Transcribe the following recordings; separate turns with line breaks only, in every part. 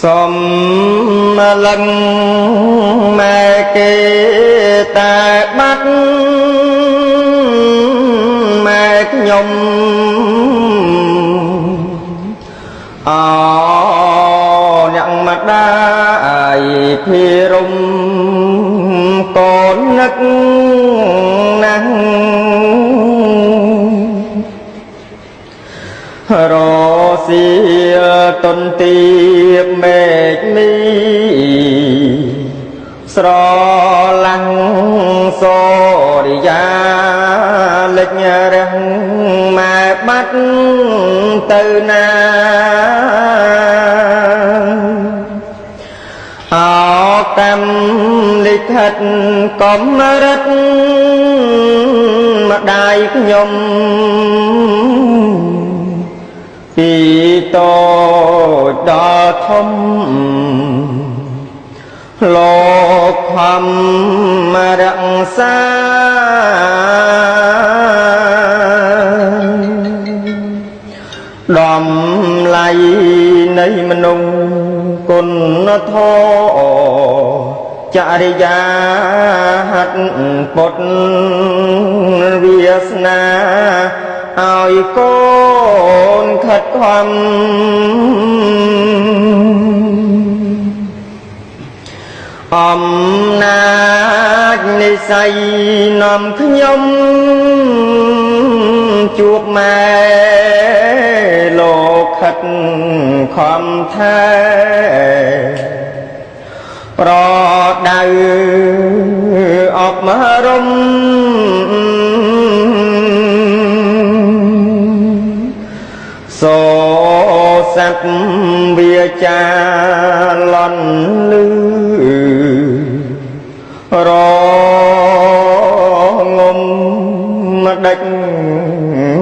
សំលឹងម៉ែគេតែបាត់ម៉ែខ្ញុំអោអ្នកម្ដាយភិរមកូននឹកណាស់រសៀលតុនទីមេឃមីស្រឡាំងសូរិយាលិចរះម៉ែបាត់ទៅណាអោកម្មលិខិតកំរិតម្ដាយខ្ញុំពីតូចដល់ធំលោកខំរក្សាដំឡៃនៃមនុស្សគុណធម៌ចរិយាហត្ថពុទ្ធវាសនាឲ្យកូនខិតខំអំណាចនិស័យនាំខ្ញុំជួបម៉ែលោកខិតខំថែប្រដៅអប់រំសូស័ព្ទវាចាលន់លឺរងំម្ដេច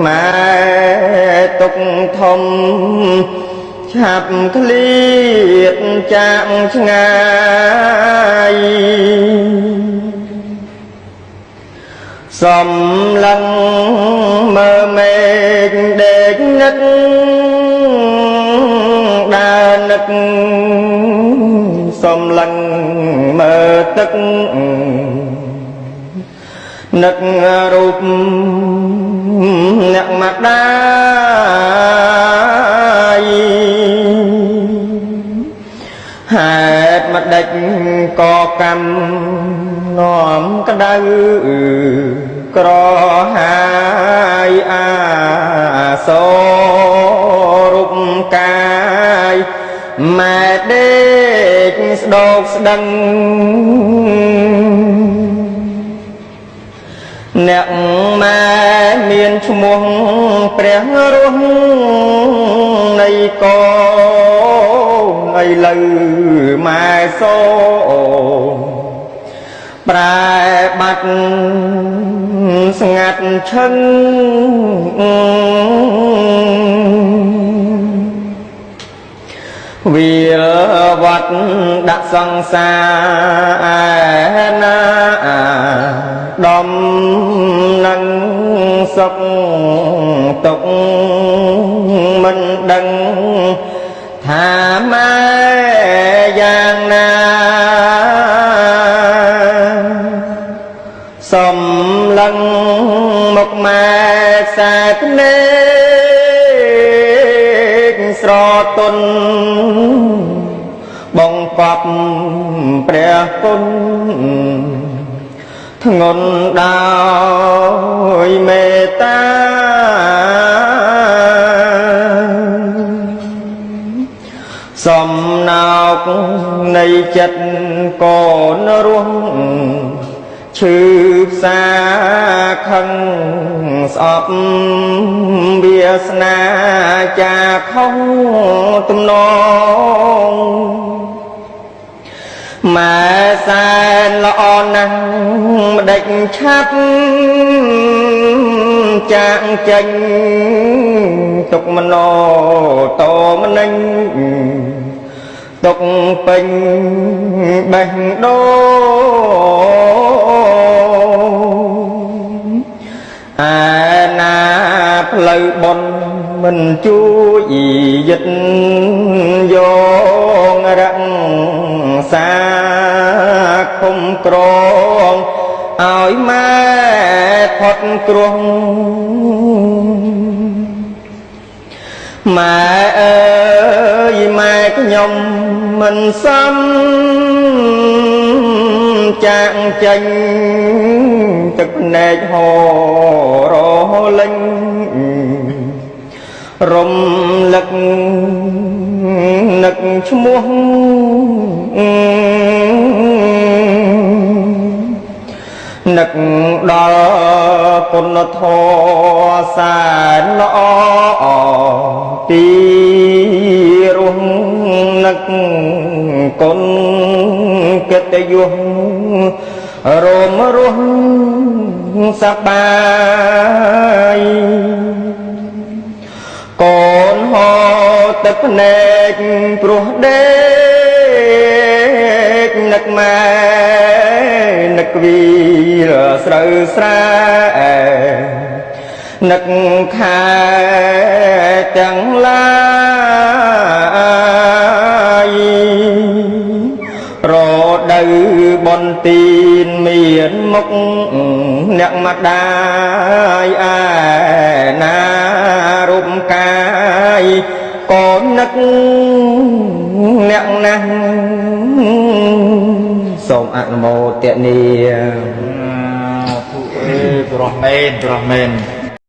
ម៉ែទុកធំឆាប់ឃ្លាតចាកឆ្ងាយសំឡឹងមើមេឃដេកនឹកដើរនឹកសំឡឹងមើទឹកនឹករូបអ្នកម្ដាយហេតុម្ដេចក៏កម្មនាំក្ដៅក្រហាយអាសូរូបកាយម៉ែដេកស្ដោកស្ដឹងអ្នកម៉ែមានឈ្មោះព្រះរស់នៃកូនឥឡូវម៉ែសូប្រែបាត់ស្ងាត់ឈឹងវាលវត្តដាក់សង្សារណាដំនឹងសុខទុកមិនដឹងថាម៉ែយ៉ាងណាសំឡឹងមកម៉ែខ្សែភ្នែកស្រទន់បងកប់ព្រះគុណធ្ងន់ដោយមេត្តាសំណោកនៃចិត្តកូនរស់ឈឺផ្សាខឹងស្អប់វាសនាចាខុសទំនងម៉ែសែនល្អណាស់ម្ដេចឆាប់ចាកចេញទុកមโนតមនិញទុកពេញបេះដូងឯណាផ្លូវបុណ្យមិនជួយយិតយងរ សាឃុំក្រងឲ្យម៉ែផុតគ្រោះ ម៉ែអើយម៉ែខ្ញុំមិនសមចាកចេញ ទឹកភ្នែកហររលិញ រំលឹកនឹកឈ្មោះ នឹកដល់គុណធម៌សែនល្អពីរស់ នឹកគុណកិត្តិយសរមរស់សប្បាយ កូនហូរទឹកភ្នែកព្រោះដេក នឹកម៉ែនឹកវីលស្រូវស្រែ នឹកខែទាំងឡាយ រដូវបនទីនមានមុខអ្នកម្ដាយ ឯណារូបកាយកូននឹកអ្នកណាស់ សូមអនុមោទនា
ធុអេ ប្រោះមែន ប្រោះមែន។